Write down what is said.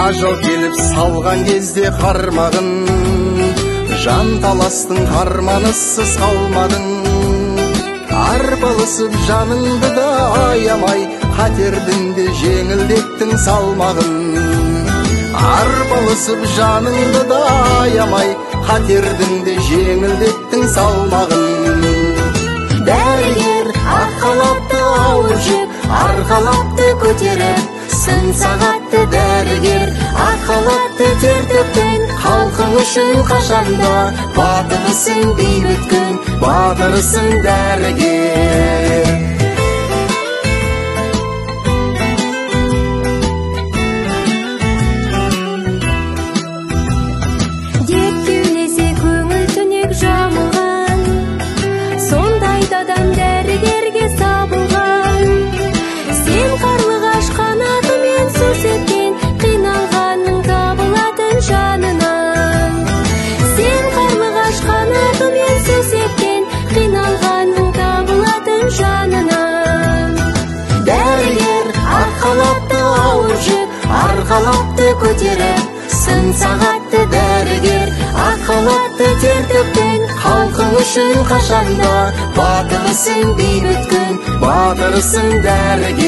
Ажал келіп салған кезде қармағын, жанталастың қарманысыз қалмадың. Арпалысып жаныңды да аямай, қатердің де жеңілдеттің салмағын. Арпалысып жаныңды да аямай, қатердің де жеңілдеттің салмағын. Дәрігер ақ халатты ауыр жүк, арқалапты көтеріп, сын сағатты дәрігер ақ халатты тер төктің. Халқың үшін қашанда батырсың бейбіт күн, батырсың дәрігер. Дерт кеулесе көңіл түнек жамылған, сондайда адам дәрігерге сабылған. Сен қарлығаш қанатымен су сепкен, қиналғанның табылатын жанынан. Сен қарлығаш қанатымен су сепкен, қиналғанның табылатын жанынан. Дәрігер ақ халатты ауыр жүк, арқалапты көтеріп, сын сағатты дәрігер ақ халатты тер төктің. Халқың үшін қашанда батырсың бейбіт күн, батырсың дәрігер.